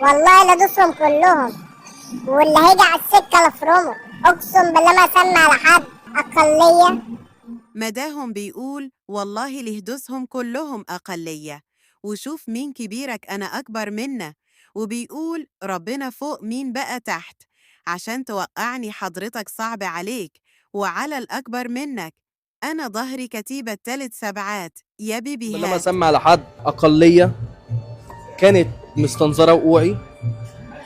والله لا ادوسهم كلهم، واللي هيجي على السكة لافرمه. اقسم بالله ما اسمع لحد. اقلية. مداهم بيقول والله لهدوسهم كلهم أقلية، وشوف مين كبيرك أنا أكبر منه. وبيقول ربنا فوق مين بقى تحت، عشان توقعني حضرتك صعب عليك وعلى الأكبر منك. أنا ظهري كتيبة 3 سبعات يا بالله ما بيبيهات. اسمع لحد. اقلية كانت مستنظره وقوعي،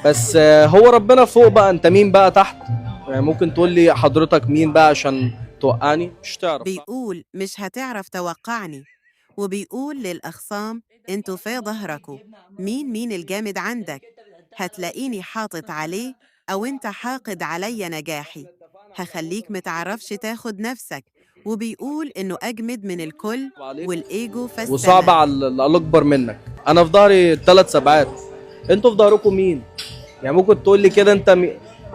بس هو ربنا فوق بقى، انت مين بقى تحت؟ يعني ممكن تقول لي حضرتك مين بقى عشان توقعني؟ مش تعرف. بيقول مش هتعرف توقعني، وبيقول للأخصام انتوا في ظهركوا مين الجامد عندك، هتلاقيني حاطط عليه أو انت حاقد عليا نجاحي، هخليك متعرفش تاخد نفسك. وبيقول إنه أجمد من الكل والإيجو في وصعب السما. على اللي اكبر منك. انا في ظهري 3 سبعات، انتوا في ظهركم مين؟ يعني ممكن تقول لي كده انت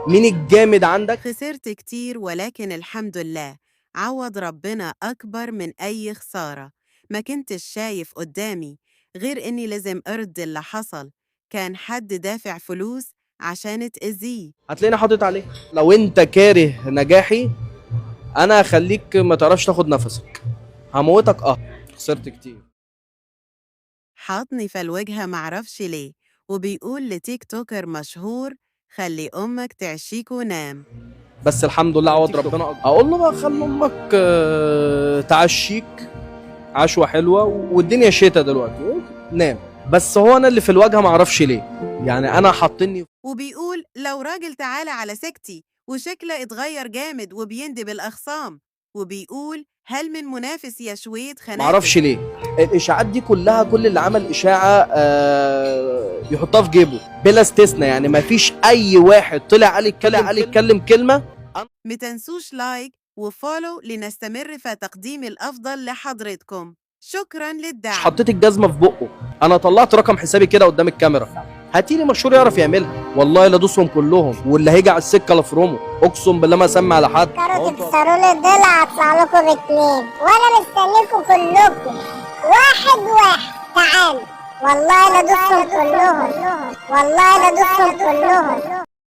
مين الجامد عندك؟ خسرت كتير ولكن الحمد لله عوض ربنا أكبر من أي خسارة. ما كنتش شايف قدامي غير إني لازم أرد اللي حصل. كان حد دافع فلوس عشان تأذيه. هتلاقيني حاطط عليه. لو انت كاره نجاحي انا هخليك ما تعرفش تاخد نفسك، هموتك. خسرت كتير. حاطني في الوجهة معرفش ليه. وبيقول لتيك توكر مشهور خلي أمك تعشيك ونام. بس الحمد لله عوض ربنا. اقول له بقى خلي امك تعشيك عشوه حلوة، والدنيا شتا دلوقتي نام. بس هو انا اللي في الواجهة معرفش ليه، يعني انا حاطني. وبيقول لو راجل تعالى على سكتي، وشكله اتغير جامد وبيندب الأخصام. وبيقول هل من منافس يا شوية خنافس؟ معرفش ليه الاشاعات دي كلها، كل اللي عمل اشاعة يحطها في جيبه بلا استثناء. يعني ما فيش اي واحد طلع عليه اتكلم كلمة. متنسوش like و follow لنستمر في تقديم الأفضل لحضرتكم. شكرا للدعم. مش حطيت الجزمة في بقه، انا طلعت رقم حسابي كده قدام الكاميرا. هاتيلي مشهور يعرف يعملها، والله لا ادوسهم كلهم، واللي هيجي على السكة لافرمه. اقسم بالله ما اسمع لحد. فكروا تكسروا لي الضلع هطلع لكم باتنين، وانا مستنيكم كلكم واحد واحد. تعالوا والله لا ادوسهم كلهم، والله لا ادوسهم كلهم.